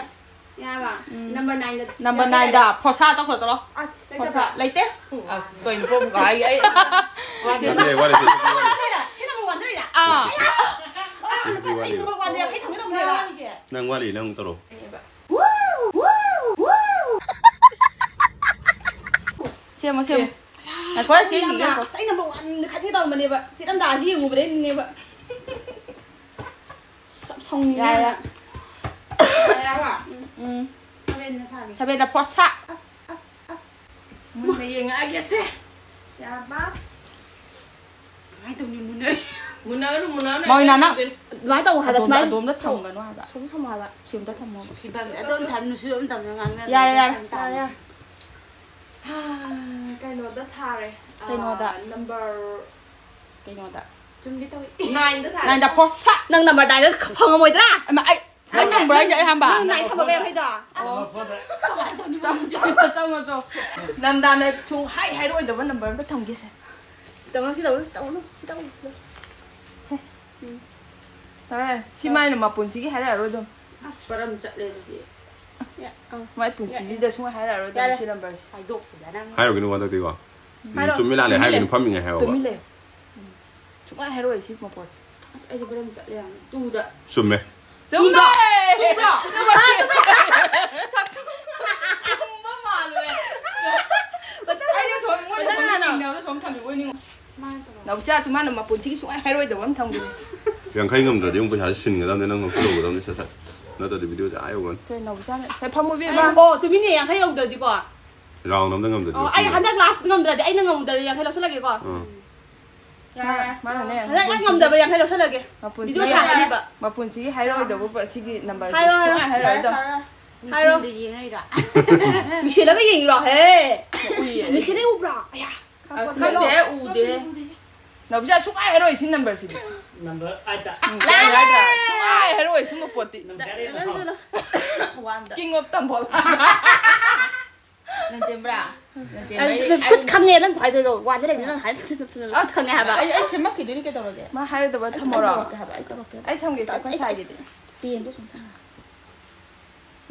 ꯌꯥꯔꯕ? ꯎꯝ꯫ ꯅꯝꯕꯔ ꯅꯥꯏꯟꯗ ꯅꯝꯕꯔ ꯁꯦꯝꯈ꯭ꯔꯦ꯫ ꯅꯥꯏꯟꯗ ꯐꯣꯔꯁꯥ ꯆꯠꯈ꯭ꯔꯣ, ꯆꯠꯂꯣ꯫ ꯑꯁ, ꯐꯣꯔꯁꯥ ꯂꯩꯇꯦ꯫ ꯑꯁ, ꯀꯩꯅꯣ ꯄꯣꯛꯄ ꯍꯥꯏ ꯑꯩ꯫ ꯅꯠꯇꯦ, ꯋꯥꯠꯂꯤ, ꯁꯤ ꯋꯥꯠꯂꯤ꯫ ꯁꯤ ꯅꯝꯕꯔ ꯋꯥꯟꯗ ꯂꯩꯔꯦ? ꯑꯥ꯫ ꯑꯩ ꯋꯥꯠꯂꯤ꯫ ꯅꯝꯕꯔ ꯋꯥꯟꯗ ꯌꯥꯡꯈꯩ ꯊꯝꯒꯦ ꯇꯧꯕꯅꯦꯕ꯫ ꯅꯪ ꯋꯥꯠꯂꯤ, ꯅꯪ ꯇꯧꯔꯣ꯫ ꯁꯦꯝꯃꯣ, ꯁꯦꯝꯃꯣ꯫ ꯑꯦ꯫ ꯉꯥꯏꯈꯣ, ꯁꯤ ꯌꯥꯝꯅ, ꯌꯦꯡꯒꯦ꯫ ꯑꯁ, ꯑꯩ ꯅꯝꯕꯔ ꯋꯥꯟ ꯈꯟꯒꯦ ꯇꯧꯔꯝꯕꯅꯦꯕ꯫ ꯆꯦ ꯔꯝꯗꯥꯁꯤ ꯌꯦꯡꯉꯨꯕꯗꯩꯅꯦꯕ꯫ ꯁ-, ꯁꯥꯎꯅꯤꯡꯉꯦ ꯌꯥꯔꯦ, ꯌꯥꯝꯅ꯫ ꯌꯥꯔꯦ꯫ ꯌꯥꯔꯕ? ꯎꯝ꯫ ꯁꯚꯦꯟꯗ ꯊꯥꯒꯦ꯫ ꯁꯚꯦꯟꯗ ꯐꯣꯔꯁꯥ꯫ ꯑꯁ, ꯑꯁ, ꯑꯁ꯫ ꯃꯨꯟꯅ ꯌꯦꯡꯉꯛꯑꯒꯦꯁꯦ꯫ ꯌꯥꯔꯕ? ꯀꯃꯥꯏꯅ ꯇꯧꯅꯤ, ꯃꯨꯟꯅꯔꯦ? ꯃꯨꯟꯅꯒꯅꯨ, ꯃꯨꯟꯅꯒꯅꯨ꯫ ꯃꯣꯏꯅ ꯅꯪ ꯑꯗꯨꯃꯥꯏꯅ ꯇꯧ ꯍꯥꯏꯕ, ꯑꯗꯣꯝꯗ, ꯁꯨꯃꯥꯏꯅ ꯑꯗꯣꯝꯗ ꯊꯝꯒꯅꯨ ꯍꯥꯏꯕ꯫ ꯁꯨꯝ ꯊꯝꯃꯣ ꯍꯥꯏꯕ꯫ ꯁꯤ ꯑꯝꯇ ꯊꯝꯃꯣ꯫ ꯁꯤꯗ ꯑꯗꯨꯝ ꯊꯝ-, ꯅꯨꯡꯁꯤꯠ ꯑꯗꯨꯝ ꯊꯝꯅ ꯉꯥꯡꯅ ꯌꯥꯔꯦ, ꯌꯥꯔꯦ, ꯊꯝ ꯇꯥꯕꯅꯤ꯫ ꯌꯥꯔꯦ, ꯌꯥꯔꯦ꯫ ꯀꯩꯅꯣꯗ ꯊꯥꯔꯦ꯫ ꯀꯩꯅꯣꯗ? ꯅꯝꯕꯔ ꯀꯩꯅꯣꯗ? ꯆꯨꯝꯒꯦ ꯇꯧꯏ꯫ ꯅꯥꯏꯟꯗ ꯊꯥꯔꯦ꯫ ꯅꯥꯏꯟꯗ ꯐꯣꯔ ꯁꯥ ꯅꯪ ꯅꯝꯕꯔ ꯗꯥꯏꯗ ꯐꯪꯉꯝꯃꯣꯏꯗ꯭ꯔꯥ? ꯑꯃ ꯑꯩ ꯑꯩ ꯊꯝꯕ꯭ꯔꯥ ꯑꯩꯁꯦ ꯑꯩ ꯍꯥꯝꯕ? ꯅꯪ ꯅꯥꯏꯟ ꯊꯝꯃꯒ ꯌꯥꯝ ꯍꯩꯗꯣ? ꯆꯪꯉꯣ ꯆꯪꯉꯣ꯫ ꯅꯟꯗꯥꯅ ꯁꯨꯡ ꯍꯥꯏ ꯍꯥꯏꯔꯣꯏꯗꯕ ꯅꯝꯕꯔ ꯑꯝꯇ ꯊꯝꯒꯦꯁꯦ꯫ ꯁꯤ ꯇꯧꯅꯨ, ꯁꯤ ꯇꯧꯅꯨ, ꯁꯤ ꯇꯧꯅꯨ, ꯁꯤ ꯇꯧꯅꯨ꯫ ꯇꯧꯔꯦ꯫ ꯁꯤ ꯃꯥꯏꯅ ꯃꯄꯨꯟꯁꯤꯒꯤ ꯍꯥꯏꯔꯛꯑꯔꯣꯏ ꯑꯗꯨꯝ꯫ ꯑꯁ ꯕꯔꯝ ꯆꯠꯂꯦ ꯑꯗꯨꯗꯤ꯫ ꯌꯥ, ꯑꯪ꯫ ꯃꯥꯏ ꯄꯨꯟꯁꯤꯁꯤꯗ ꯁꯨꯡꯍꯥꯏ ꯍꯥꯏꯔꯛꯑꯔꯣꯏ ꯑꯗꯨꯝ ꯌꯥꯔꯦ꯫ ꯁꯤ ꯅꯝꯕꯔꯁꯦ꯫ ꯍꯥꯏꯗꯣꯛꯄꯗ ꯅꯪ꯫ ꯍꯥꯏꯔꯨꯒꯤꯅꯨ ꯍꯟꯗꯛꯇꯤꯀꯣ꯫ ꯎꯝ, ꯍꯥꯏꯔꯣ꯫ ꯆꯨꯝꯃꯤ ꯂꯥꯜꯂꯦ ꯇꯨꯃꯤꯟ ꯍꯥꯏꯒꯤꯅꯨ ꯂꯩꯌꯨ꯫ ꯐꯝꯃꯤꯉꯩ ꯍꯥꯏꯌꯣꯕ꯫ ꯇꯨꯃꯤꯟ ꯂꯩꯌꯨ꯫ ꯎꯝ꯫ ꯁꯨꯡꯍꯥꯏ ꯍꯥꯏꯔꯛꯑꯣꯏ ꯁꯤ ꯃꯄꯣꯠꯁꯦ꯫ ꯑꯁ ꯑꯩꯗꯤ ꯕꯔꯝ ꯆꯠꯂꯦ ꯌꯥꯝꯅ꯫ ꯇꯨꯗ꯫ ꯆꯨꯝꯃꯦ꯫ ꯆꯨꯝꯕ꯭ꯔꯣ? ꯆꯨꯝꯕ ꯃꯥꯜꯂꯨꯔꯦ꯫ ꯑꯩꯅ ꯁꯣꯝ ꯃꯣꯏꯅ ꯁꯣꯝ ꯌꯦꯡꯅꯕꯗ ꯁꯣꯝ ꯊꯝꯃꯤꯕꯣꯏ ꯅꯤꯡꯉꯣ꯫ ꯅꯥꯎꯆꯥꯁꯨ ꯃꯥꯅ ꯃꯄꯨꯟꯁꯤꯒꯤ ꯁꯨꯡꯍꯥꯏ ꯍꯥꯏꯔꯣꯏꯗꯕ ꯑꯃ ꯊꯝꯒꯅꯤ꯫ ꯌꯥꯡꯈꯩ ꯉꯝꯗ꯭ꯔꯗꯤ ꯑꯃꯨꯛ ꯄꯩꯁꯥꯁꯦ ꯁꯤꯟꯒꯗꯕꯅꯦ, ꯅꯪ ꯂꯧꯁꯤꯜꯍꯧꯒꯗꯕꯅꯦ ꯁꯠ ꯁꯠ꯫ ꯅꯠꯇ꯭ꯔꯗꯤ ꯚꯤꯗꯤꯑꯣꯁꯦ ꯑꯥ ꯌꯧꯈ꯭ꯔꯅꯤ꯫ ꯁꯦ ꯅꯥꯎꯆꯥꯅ ꯍꯦ ꯐꯝꯃꯨ ꯏꯕꯦꯝꯃ꯫ ꯑꯣ ꯆꯨꯝꯃꯤꯅꯦ, ꯌꯥꯡꯈꯩ ꯌꯧꯗ꯭ꯔꯗꯤꯀꯣ꯫ ꯔꯥꯎꯟ ꯑꯝꯗ ꯉꯝꯗ꯭ꯔꯗꯤ ꯑꯣ ꯑꯩ ꯂꯧꯁꯤꯜꯍꯧ꯫ ꯍꯟꯗꯛ ꯂꯥꯁ ꯉꯝꯗ꯭ꯔꯗꯤ ꯑꯩꯅ ꯉꯝꯗ꯭ꯔꯗꯤ ꯌꯥꯡꯈꯩ ꯂꯧꯁꯤꯜꯂꯒꯦꯀꯣ꯫ ꯑꯥ꯫ ꯃꯥꯅꯅꯦ ꯍꯟꯗꯛ ꯑꯩ ꯉꯝꯗꯕ ꯌꯥꯡꯈꯩ ꯂꯧꯁꯤꯜꯂꯒꯦ꯫ ꯃꯄꯨꯟꯁꯤ ꯚꯤꯗꯤꯑꯣ ꯁꯥꯒꯅꯤꯕ꯫ ꯃꯄꯨꯟꯁꯤꯒꯤ ꯍꯥꯏꯔꯣꯏꯗꯕ ꯁꯤꯒꯤ ꯅꯝꯕꯔꯁꯦ ꯍꯥꯏꯔꯣ, ꯍꯥꯏꯔꯣ꯫ ꯁꯨꯡꯍꯥꯏ ꯍꯥꯏꯔꯣꯏꯗꯕ꯫ ꯍꯥꯏꯔꯣ꯫ ꯌꯦꯡꯉꯛꯏꯔꯥ? ꯃꯤꯡꯁꯦꯜꯂꯒ ꯌꯦꯡꯉꯤꯔꯣ? ꯍꯦ꯫ ꯎꯏꯌꯦ꯫ ꯃꯤꯡꯁꯦꯜꯗ ꯎꯕ꯭ꯔꯥ? ꯑꯌꯥ꯫ ꯑꯁ ꯈꯪꯗꯦ ꯎꯗꯦ꯫ ꯅꯥꯎꯆꯥ ꯁꯨꯡꯍꯥꯏ ꯍꯥꯏꯔꯣꯏ ꯁꯤ ꯅꯝꯕꯔꯁꯤꯗꯤ꯫ ꯅꯝꯕꯔ ꯑꯥꯏꯠꯇ꯫ ꯁꯨꯡꯍꯥꯏ ꯍꯥꯏꯔꯣꯏ ꯁꯨꯝꯕ ꯄꯣꯠꯇꯤ꯫ ꯅꯝꯕꯔ ꯑꯦꯠꯇ꯫ King of ꯇꯝꯐꯣꯜ꯫ ꯅꯟꯖꯦꯝꯕ꯭ꯔꯥ? ꯑꯩ ꯈꯨꯠ ꯈꯪꯉꯦ ꯅꯪ ꯍꯥꯏꯗꯣꯏꯗꯣ꯫ ꯋꯥꯟꯗ ꯂꯩꯕꯅꯤ ꯅꯪ ꯍꯥꯏ ꯈꯨꯠ ꯈꯪꯉꯦ ꯍꯥꯏꯕ꯫ ꯑꯩ ꯑꯩ ꯁꯦꯝꯃꯛꯈꯤꯗꯣꯏꯅꯤ ꯀꯩꯗꯧꯔꯒꯦ? ꯃꯥ ꯍꯥꯏꯔꯣꯏꯗꯕ ꯑꯩ ꯊꯝꯃꯣꯔꯣ? ꯇꯧꯔꯛꯀꯦ ꯍꯥꯏꯕ, ꯑꯩ ꯇꯧꯔꯛꯀꯦ ꯍꯥꯏꯕ꯫ ꯑꯩ ꯊꯝꯒꯦꯁꯦ ꯑꯩꯈꯣꯏ ꯁꯥꯏꯒꯤꯗꯤ꯫ ꯄꯦꯟꯗꯣ ꯁꯨꯝ ꯊꯝꯃꯣ꯫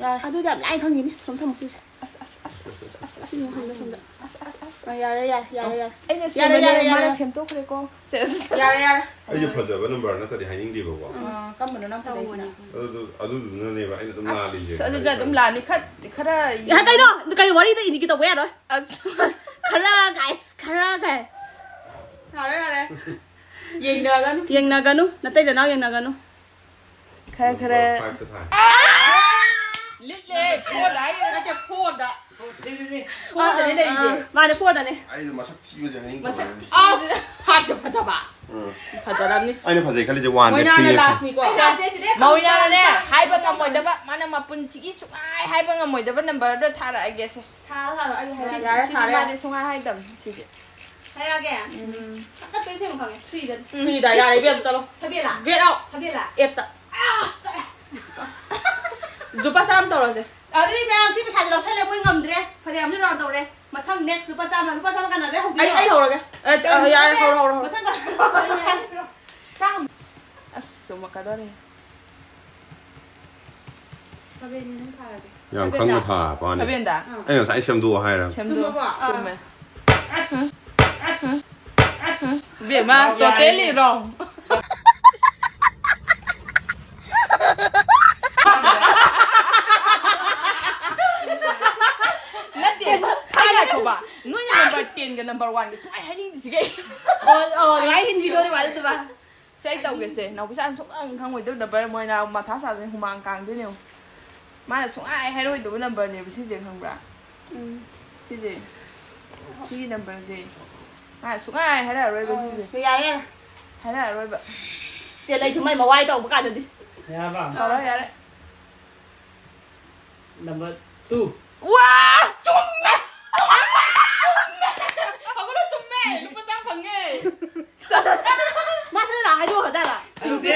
ꯌꯥꯔꯦ꯫ ꯑꯗꯨꯗꯤ ꯌꯥꯝ ꯂꯥꯏꯅ ꯈꯪꯉꯤꯅꯦ꯫ ꯁꯨꯝ ꯊꯝꯃꯣ ꯁꯤꯁꯦ꯫ ꯑꯁ ꯑꯁ ꯑꯁ ꯑꯁ ꯑꯁ꯫ ꯁꯤ ꯁꯣꯝꯗ, ꯁꯣꯝꯗ꯫ ꯑꯁ ꯑꯁ ꯑꯁ꯫ ꯑ, ꯌꯥꯔꯦ, ꯌꯥꯔꯦ, ꯌꯥꯔꯦ, ꯌꯥꯔꯦ꯫ ꯑꯩꯅ ꯌꯥꯔꯦ, ꯁꯦꯝꯕꯅꯦ ꯌꯥꯔꯦ, ꯃꯥꯅ ꯌꯥꯔꯦ꯫ ꯁꯦꯝꯗꯣꯛꯈ꯭ꯔꯦꯀꯣ꯫ ꯁꯦꯁ꯫ ꯌꯥꯔꯦ, ꯌꯥꯔꯦ꯫ ꯑꯩꯁꯦ ꯐꯖꯕ ꯅꯝꯕꯔ ꯅꯠꯇ꯭ꯔꯗꯤ ꯍꯥꯏꯅꯤꯡꯗꯦꯕꯀꯣ꯫ ꯑ, ꯀꯝꯕꯅꯣ ꯅꯪ ꯐꯖꯩꯁꯤꯅ? ꯑꯗꯨ ꯑꯗꯨꯗꯨꯅꯅꯦꯕ ꯑꯩꯅ ꯑꯗꯨꯝ ꯑꯁ ꯂꯥꯜꯂꯤꯁꯦ꯫ ꯑꯗꯨꯗꯤ ꯑꯗꯨꯝ ꯂꯥꯟꯅꯤ ꯈꯔ ꯈꯔ꯫ ꯌꯥ, ꯀꯩꯅꯣ? ꯀꯩ ꯋꯥꯔꯤꯗ ꯏꯅꯤꯒꯦ ꯇꯧꯕ ꯌꯥꯔꯣꯏ꯫ ꯑꯁ꯫ ꯈꯔ guys, ꯈꯔ ꯀꯩ꯫ ꯌꯥꯔꯦ ꯌꯥꯔꯦ꯫ ꯌꯦꯡꯅꯒꯅꯨ꯫ ꯌꯦꯡꯅꯒꯅꯨ, ꯅꯇꯩ ꯅꯅꯥꯎ ꯌꯦꯡꯅꯒꯅꯨ꯫ ꯈꯔ ꯈꯔ꯫ ꯅꯝꯕꯔ ꯐꯥꯏꯚꯇ ꯊꯥꯏ꯫ ꯂꯤꯠꯂꯦ꯫ ꯐꯣꯔꯗ ꯍꯥꯏꯔꯤꯔ ꯅꯠꯇꯦ ꯐꯣꯔꯗ꯫ Fourꯗꯅꯦ ꯂꯩꯔꯤꯁꯦ꯫ ꯑꯥ, ꯃꯥꯅꯦ, fourꯗꯅꯦ꯫ ꯑꯩꯗꯣ ꯃꯁꯛ ꯊꯤꯕꯁꯦ ꯍꯥꯏꯅꯤꯡꯗꯕ꯫ ꯃꯁꯛ ꯊꯤ-, ꯑꯁ, ꯍꯥꯞꯁꯦ ꯐꯖꯕ꯫ ꯎꯝ꯫ ꯐꯖꯔꯝꯅꯤ꯫ ꯑꯩꯅ ꯐꯖꯩ ꯈꯜꯂꯤꯁꯦ oneꯅꯦ, ꯃꯣꯏꯅꯥꯅ threeꯅꯦ꯫ Lastꯅꯤꯀꯣ꯫ ꯑꯩ lastꯅꯦ ꯁꯤꯗꯤ꯫ ꯃꯧꯔꯤꯅꯥꯅꯅꯦ, ꯍꯥꯏꯕ ꯉꯝꯃꯣꯏꯗꯕ, ꯃꯥꯅ ꯃꯄꯨꯟꯁꯤꯒꯤ ꯁꯨꯡꯍꯥꯏ ꯍꯥꯏꯕ ꯉꯝꯃꯣꯏꯗꯕ numberꯗꯣ ꯊꯥꯔꯛꯑꯒꯦꯁꯦ꯫ ꯊꯥꯔꯣ, ꯊꯥꯔꯣ, ꯑꯩ ꯁꯤ-, ꯍꯥꯏꯔꯒꯦ꯫ ꯌꯥꯔꯦ, ꯁꯤꯗꯤ ꯊꯥꯔꯦ꯫ ꯃꯥꯗꯤ ꯁꯨꯡꯍꯥꯏ ꯍꯥꯏꯗꯕꯅꯤ ꯁꯤꯗꯤ꯫ ꯍꯥꯏꯔꯛꯑꯒꯦ? ꯎꯝ꯫ ꯇꯞ ꯇꯞ ꯇꯞ ꯁꯦꯝꯃꯨ ꯈꯪꯉꯦ, threeꯗ꯫ Threeꯗ, ꯌꯥꯔꯦ, ꯏꯕꯦꯝꯃ, ꯆꯠꯂꯣ꯫ Get out꯫ Eightꯇ꯫ ꯑꯥ, ꯆꯠꯂꯦ꯫ ꯂꯨꯄꯥ ꯆꯥꯝꯃ ꯇꯧꯔꯁꯦ꯫ ꯑꯗꯨꯗꯤ ꯃꯌꯥꯝ ꯁꯤ ꯄꯩꯁꯥꯁꯦ ꯂꯧꯁꯜꯂꯦ, ꯃꯣꯏ ꯉꯝꯗ꯭ꯔꯦ꯫ ꯐꯅꯌꯥꯝꯁꯨ round ꯇꯧꯔꯦ꯫ ꯃꯊꯪ next ꯂꯨꯄꯥ ꯆꯥꯝꯃ, ꯂꯨꯄꯥ ꯆꯥꯝꯃ ꯀꯅꯥꯗꯩ ꯍꯧꯗꯣꯏꯅꯣ? ꯑꯩ, ꯑꯩ ꯍꯧꯔꯒꯦ꯫ ꯑꯦ, ꯑꯦ, ꯌꯥꯔꯦ, ꯍꯧꯔꯣ, ꯍꯧꯔꯣ, ꯍꯧꯔꯣ꯫ ꯃꯊꯪ ꯀꯅꯥ? ꯆꯥꯝꯃ꯫ ꯑꯁ, ꯆꯨꯝꯃꯛꯀꯗꯧꯔꯦ꯫ Sevenꯅꯦ ꯅꯪ ꯊꯥꯔꯗꯤ꯫ ꯌꯥꯝ ꯈꯪꯅ ꯊꯥꯕ ꯋꯥꯅꯤ꯫ Sevenꯗ? ꯑꯥ꯫ ꯑꯩꯅ ꯉꯁꯥꯏ ꯁꯦꯝꯗꯣꯛꯑꯣ ꯍꯥꯏꯔꯕ꯫ ꯁꯦꯝꯗꯣꯛꯑꯣ꯫ ꯆꯨꯝꯃꯕꯣ? ꯑꯥ꯫ ꯆꯨꯝꯃꯦ꯫ ꯑꯁ, ꯑꯁ, ꯑꯁ꯫ ꯏꯕꯦꯝꯃ, ꯌꯥꯔꯦ, ꯌꯥꯔꯦ꯫ Totally wrong꯫ ꯅꯠꯇꯦ, ꯑꯩ ꯉꯥꯏꯈꯣꯕ꯫ ꯅꯣꯏꯅ number tenꯒ number oneꯒ ꯁꯨꯡꯍꯥꯏ ꯍꯥꯏꯅꯤꯡꯗ꯭ꯔꯤꯁꯦ ꯀꯩ? ꯑꯣ, ꯑꯣ, ꯂꯥꯏ ꯍꯤꯟꯕꯤꯗꯣꯔꯤꯕ ꯑꯗꯨꯗꯨꯒ꯫ ꯁꯤ ꯑꯩ ꯇꯧꯒꯦꯁꯦ꯫ ꯅꯥꯎꯕꯤꯁꯥ ꯁꯨꯡꯈꯪ ꯈꯪꯉꯣꯏꯗꯕ number, ꯃꯣꯏꯅ ꯃꯊꯥ ꯁꯥꯗꯣꯏꯅꯦ, ꯍꯨꯃꯥꯡ ꯀꯥꯡꯗꯣꯏꯅꯦ ꯌꯦꯡꯉꯣ꯫ ꯃꯥꯅ ꯁꯨꯡꯍꯥꯏ ꯍꯥꯏꯔꯣꯏꯗꯕ numberꯅꯦꯕ ꯁꯤꯁꯦ, ꯈꯪꯕ꯭ꯔꯥ? ꯎꯝ꯫ ꯁꯤꯁꯦ꯫ ꯁꯤꯒꯤ numberꯁꯦ꯫ ꯃꯥꯅ ꯁꯨꯡꯍꯥꯏ ꯍꯥꯏꯔꯛꯑꯔꯣꯏꯕ ꯑꯣ, ꯁꯤꯁꯦ꯫ ꯌꯥꯔꯦ, ꯌꯥꯔꯦ꯫ ꯍꯥꯏꯔꯛꯑꯔꯣꯏꯕ꯫ ꯆꯦ, ꯂꯩꯁꯨ ꯃꯥꯏ ꯃꯋꯥꯏ ꯇꯧꯕ ꯀꯥꯟꯗꯗꯤ꯫ ꯌꯥꯔꯕ? ꯇꯧꯔꯣ, ꯌꯥꯔꯦ꯫ Number two꯫ ꯋꯥ! ꯆꯨꯝꯃꯦ! ꯆꯨꯝꯃꯦ! ꯆꯨꯝꯃꯦ! ꯍꯧꯒꯠꯂꯣ, ꯆꯨꯝꯃꯦ! ꯂꯨꯄꯥ ꯆꯥꯝꯃ ꯐꯪꯉꯦ! ꯃꯥ ꯁꯠ ꯁꯠ ꯍꯥꯏꯗꯣꯛꯈ꯭ꯔꯖꯥꯠꯂ? ꯍꯥꯏꯗꯣꯛꯇꯦ꯫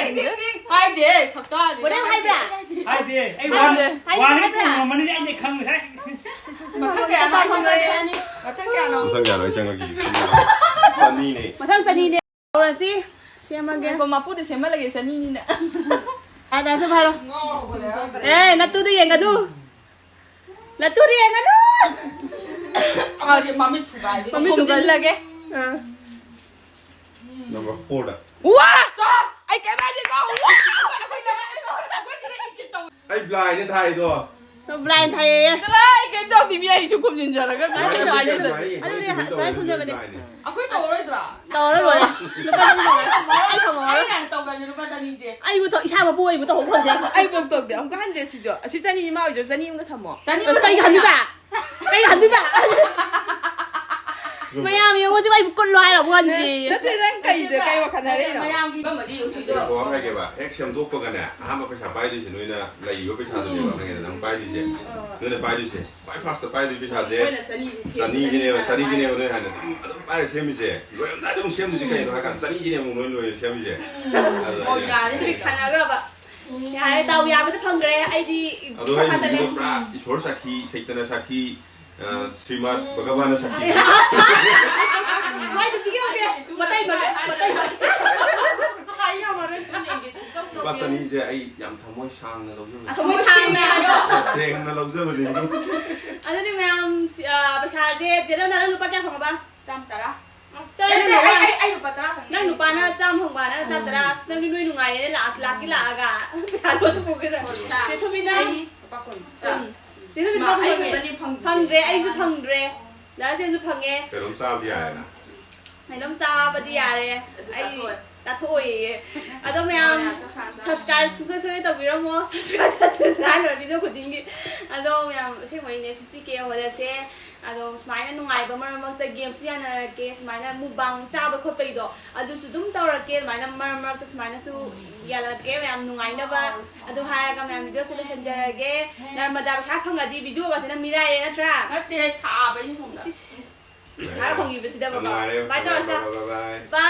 ꯍꯥꯏꯗꯦ, ꯁꯛꯇꯥꯁꯤꯒ꯫ ꯍꯣꯔꯦꯟ ꯍꯥꯏꯕ꯭ꯔꯥ? ꯍꯥꯏꯗꯦ, ꯑꯩ ꯍꯥꯏꯗꯦ꯫ ꯋꯥꯅꯤ, ꯍꯥꯏꯗꯦ, ꯋꯥꯅꯤ ꯍꯥꯏꯕ꯭ꯔꯥ? ꯇꯣꯡꯉꯝꯃꯅꯤ, ꯑꯩꯅ ꯈꯪꯉꯦ ꯉꯁꯥꯏ꯫ ꯃꯊꯪ ꯀꯌꯥꯅꯣ ꯍꯥꯏꯁꯤꯅ? ꯃꯊꯪ ꯀꯌꯥꯅꯣ? ꯃꯊꯪ ꯀꯌꯥꯅꯣ ꯑꯩ ꯆꯪꯉꯛꯈꯤꯒꯦ? ꯆꯅꯤꯅꯦ꯫ ꯃꯊꯪ ꯆꯅꯤꯅꯦ꯫ ꯇꯧꯔꯁꯤ꯫ ꯁꯦꯝꯃꯒꯦ꯫ ꯉꯥꯏꯈꯣ, ꯃꯄꯨꯗ ꯁꯦꯝꯍꯜꯂꯒꯦ, ꯆꯅꯤꯅꯤꯅ꯫ ꯑꯗꯥꯁꯨ ꯐꯔꯣ꯫ ꯑꯦ, ꯅꯠꯇꯨꯗ ꯌꯦꯡꯒꯅꯨ꯫ ꯅꯠꯇꯨꯗ ꯌꯦꯡꯒꯅꯨ꯫ ꯑꯩꯈꯣꯏꯁꯦ ꯃꯃꯤꯠ ꯊꯨꯒꯥꯏꯕꯤ꯫ ꯃꯃꯤꯠ ꯊꯨꯒꯥꯏ-, ꯈꯨꯝꯖꯤꯜꯂꯒꯦ꯫ ꯑꯥ꯫ Number fourꯗ꯫ ꯋꯥ! ꯆꯥ! ꯑꯩ ꯀꯩꯝ ꯍꯥꯏꯗꯦꯀꯣ꯫ ꯋꯥ! ꯑꯩ blindꯅꯦ ꯊꯥꯏꯗꯣ꯫ ꯕ꯭ꯂꯥꯏꯟ ꯊꯥꯏꯌꯦ꯫ ꯆꯠꯂꯣꯍꯦ, ꯀꯩꯝ ꯇꯧꯗꯦ, ꯃꯤ ꯑꯩ ꯁꯨꯝ ꯈꯨꯝꯖꯤꯟꯖꯔꯒ ꯀꯩꯝ ꯇꯧꯗꯦ꯫ ꯑꯗꯨꯅꯦ ꯁꯨꯃꯥꯏꯅ ꯈꯨꯝꯖꯕꯅꯦ꯫ ꯑꯩꯈꯣꯏ ꯇꯧꯔꯣꯏꯗ꯭ꯔꯥ? ꯇꯧꯔ ꯂꯣꯏꯔꯦ꯫ ꯂꯨꯄꯥ ꯆꯅꯤ ꯇꯧꯔ꯫ ꯑꯩ ꯊꯝꯃꯣ꯫ ꯑꯩꯅ ꯍꯥꯟꯅ ꯇꯧꯒ꯭ꯔꯕꯅꯦ ꯂꯨꯄꯥ ꯆꯅꯤꯁꯦ꯫ ꯑꯩꯕꯨ ꯇꯧ-, ꯏꯁꯥ ꯃꯄꯨ ꯑꯣꯏꯕꯨ ꯇꯧꯍꯧ ꯐꯪꯗꯦ꯫ ꯑꯩꯕꯨ ꯇꯧꯗꯦ꯫ ꯑꯃꯨꯛꯀ ꯍꯟꯁꯦ ꯁꯤꯁꯨ꯫ ꯑꯁꯤ ꯆꯅꯤ ꯏꯃꯥ ꯑꯣꯏꯖꯔ ꯆꯅꯤ ꯑꯃꯒ ꯊꯝꯃꯣ꯫ ꯆꯅꯤ ꯑꯁ, ꯀꯩꯒ ꯍꯟꯗꯣꯏꯕ? ꯀꯩꯒ ꯍꯟꯗꯣꯏꯕ? ꯃꯌꯥꯝ ꯌꯦꯡꯉꯨ, ꯁꯤꯕꯨ ꯑꯩꯕꯨ ꯀꯨꯠꯂꯣ ꯍꯥꯏꯔꯕ ꯋꯥꯅꯤꯁꯦ꯫ ꯅꯠꯇꯦ, ꯅꯪ ꯀꯩꯗ, ꯀꯩ ꯋꯥꯈꯜ ꯍꯥꯏꯔꯛꯏꯅꯣ? ꯃꯌꯥꯝꯒꯤ ꯑꯃꯗꯤ ꯌꯧꯈꯤꯗꯣ꯫ ꯑꯩ ꯋꯥ ꯑꯃ ꯍꯥꯏꯒꯦꯕ, ꯍꯦꯛ ꯁꯦꯝꯗꯣꯛꯄꯒꯅꯦ, ꯑꯍꯥꯟꯕ ꯄꯩꯁꯥ ꯄꯥꯏꯗꯣꯏꯁꯦ ꯅꯣꯏꯅ ꯂꯩꯔꯤꯕ ꯄꯩꯁꯥꯗꯨꯅꯦꯕ, ꯈꯪꯉꯦꯗꯅ? ꯅꯪ ꯄꯥꯏꯗꯣꯏꯁꯦ, ꯅꯣꯏꯅ ꯄꯥꯏꯗꯣꯏꯁꯦ, ꯈ꯭ꯋꯥꯏ ꯐꯥꯔꯁꯇ ꯄꯥꯏꯗꯣꯏ ꯄꯩꯁꯥꯁꯦ ꯃꯣꯏꯅ ꯆꯅꯤꯁꯦ ꯁꯦꯝ-, ꯆꯅꯤꯁꯤꯅꯦꯕ, ꯆꯅꯤ ꯁꯥꯅ ꯆꯅꯤꯁꯤꯅꯦꯕ ꯄꯥꯏ-, ꯅꯣꯏ ꯍꯥꯟꯅ ꯑꯗꯨꯝ, ꯑꯗꯨꯝ ꯄꯥꯏꯔ ꯁꯦꯝꯃꯤꯁꯦ꯫ ꯂꯣꯏꯔꯝꯗꯥꯏꯗ ꯑꯃꯨꯛ ꯁꯦꯝꯗꯣꯏꯁꯦ ꯀꯩꯅꯣ ꯍꯥꯏ ꯀꯥꯟꯗ, ꯆꯅꯤꯁꯤꯅꯦꯕ ꯑꯃꯨꯛ ꯅꯣꯏ ꯂꯣꯏꯅ ꯁꯦꯝꯃꯤꯁꯦ꯫ ꯑꯗꯨ ꯑꯣ, ꯍꯥꯏꯗꯤ ꯌꯥꯔꯦ꯫ ꯇ꯭ꯔꯤꯛ ꯁꯥꯟꯅꯈ꯭ꯔꯕ꯫ ꯌꯥꯔꯦ, ꯗꯥꯎ ꯌꯥꯕꯗ ꯐꯪꯈ꯭ꯔꯦ꯫ ꯑꯩꯗꯤ ꯑꯗꯣ ꯃꯈꯥ ꯑꯩ ꯆꯠꯂꯦ꯫ ꯍꯧꯖꯤꯛꯀꯤꯗꯣ ꯄꯨꯔꯥ ꯏꯁꯣꯔ ꯁꯥꯈꯤ, ꯁꯩꯇꯅ ꯁꯥꯈꯤ, ꯑ, ꯁ꯭ꯔꯤꯃꯥꯠ ꯚꯒꯕꯥꯟꯅ ꯁꯥꯈꯤ꯫ ꯃꯥꯏꯗꯨ ꯄꯤꯒꯦ, ꯄꯤꯒꯦ꯫ ꯃꯇꯩ ꯃꯔꯩ, ꯃꯇꯩ ꯃꯔꯩ꯫ ꯂꯨꯄꯥ ꯆꯅꯤꯁꯦ ꯑꯩ ꯌꯥꯝ ꯊꯃꯣꯏ ꯁꯥꯡꯅ ꯂꯧꯖꯕꯅꯤ꯫ ꯊꯃꯣꯏ ꯁꯥꯡꯅ꯫ ꯁꯦꯡꯅ ꯂꯧꯖꯕꯅꯤ꯫ ꯑꯗꯨꯗꯤ ꯃꯌꯥꯝ, ꯑ, ꯄꯩꯁꯥꯁꯦ ꯆꯦ ꯔꯣꯅꯥꯅ ꯂꯨꯄꯥ ꯀꯌꯥ ꯐꯪꯉꯕ? ꯆꯥꯝ ꯇꯔꯥ꯫ ꯆꯥꯝ ꯅꯠꯇꯦ, ꯇꯔꯥ꯫ ꯑꯩ, ꯑꯩ, ꯑꯩ ꯂꯨꯄꯥ ꯇꯔꯥ ꯈꯛ ꯅꯪ ꯅꯨꯄꯥꯅ ꯆꯥꯝ ꯐꯪꯕ, ꯅꯪ ꯆꯥꯝ ꯇꯔꯥ꯫ ꯑꯁ, ꯅꯪꯗꯤ ꯅꯣꯏ ꯅꯨꯡꯉꯥꯏꯔꯦꯅꯦ, ꯂꯥꯛ-, ꯂꯥꯛꯀꯤ ꯂꯥꯛꯑꯒ ꯄꯩꯁꯥ ꯂꯣꯏꯁꯨ ꯄꯨꯈꯤꯗ꯭ꯔꯦ꯫ ꯆꯦ ꯁꯣꯕꯤꯅ? ꯑꯩ ꯂꯨꯄꯥ ꯀꯨꯟ꯫ ꯎꯝ꯫ ꯆꯦ ꯁꯣꯕꯤꯅ ꯃꯥ, ꯂꯨꯄꯥ ꯀꯨꯟ ꯑꯩ ꯐꯪꯉꯦ꯫ ꯈꯛꯇꯅꯦ ꯐꯪꯗ꯭ꯔꯤꯁꯦ꯫ ꯐꯪꯗ꯭ꯔꯦ, ꯑꯩꯁꯨ ꯐꯪꯗ꯭ꯔꯦ꯫ ꯗꯥ ꯁꯦꯟꯁꯨ ꯐꯪꯉꯦ꯫ ꯀꯩꯅꯣꯝ ꯆꯥꯕꯗꯤ ꯌꯥꯔꯦꯅ꯫ ꯀꯩꯅꯣꯝ ꯆꯥꯕꯗꯤ ꯌꯥꯔꯦ꯫ ꯑꯗꯨ ꯑꯩ ꯆꯥꯊꯣꯛꯑꯣꯏ꯫ ꯆꯥꯊꯣꯛꯑꯣꯏꯌꯦ꯫ ꯑꯗꯣ ꯃꯌꯥꯝ ꯍꯣꯏ, ꯆꯥꯛ ꯆꯥ-, ꯆꯥ-, subscribe ꯁꯨꯡꯁꯣꯏ ꯁꯣꯏꯗꯅ ꯇꯧꯕꯤꯔꯝꯃꯣ꯫ Subscribe ꯆꯠꯁꯤꯟꯅ ꯂꯣꯏꯔ video ꯈꯨꯗꯤꯡꯒꯤ꯫ ꯑꯗꯣ ꯃꯌꯥꯝ ꯑꯁꯦꯡꯕꯩꯅꯦ fifty K ꯍꯣꯠꯂꯁꯦ꯫ ꯑꯗꯣ ꯁꯨꯃꯥꯏꯅ ꯅꯨꯡꯉꯥꯏꯕ ꯃꯔꯛ ꯃꯔꯛꯇ gameꯁꯨ ꯌꯥꯅꯔꯛꯀꯦ꯫ ꯁꯨꯃꯥꯏꯅ mukbang ꯆꯥꯕ ꯈꯣꯠꯄꯒꯤꯗꯣ ꯑꯗꯨꯁꯨ ꯑꯗꯨꯝ ꯇꯧꯔꯛꯀꯦ꯫ ꯑꯗꯨꯃꯥꯏꯅ ꯃꯔꯛ ꯃꯔꯛꯇ ꯁꯨꯃꯥꯏꯅꯁꯨ ꯌꯥꯜꯂꯛꯀꯦ ꯃꯌꯥꯝ ꯅꯨꯡꯉꯥꯏꯅꯕ꯫ ꯑꯗꯨ ꯍꯥꯏꯔꯒ ꯃꯌꯥꯝ videoꯁꯦ ꯂꯣꯏꯁꯤꯟꯖꯔꯒꯦ꯫ ꯅꯔꯃꯗꯥ ꯄꯩꯁꯥ ꯐꯪꯉꯗꯤ videoꯒꯁꯤꯅ ꯃꯤꯔꯥꯏꯔꯦ ꯅꯠꯇ꯭ꯔꯥ? ꯅꯠꯇꯦ, ꯁꯥꯕꯩꯅꯤ ꯁꯣꯝꯗ꯫ ꯏꯁ, ꯁꯥꯔ ꯐꯪꯉꯤꯕꯁꯤꯗ ꯌꯥꯝ ꯕꯕꯥ꯫ ꯅꯨꯡꯉꯥꯏꯔꯦ꯫ Bye ꯇꯧꯔꯁꯤ꯫ Bye, bye, bye, bye꯫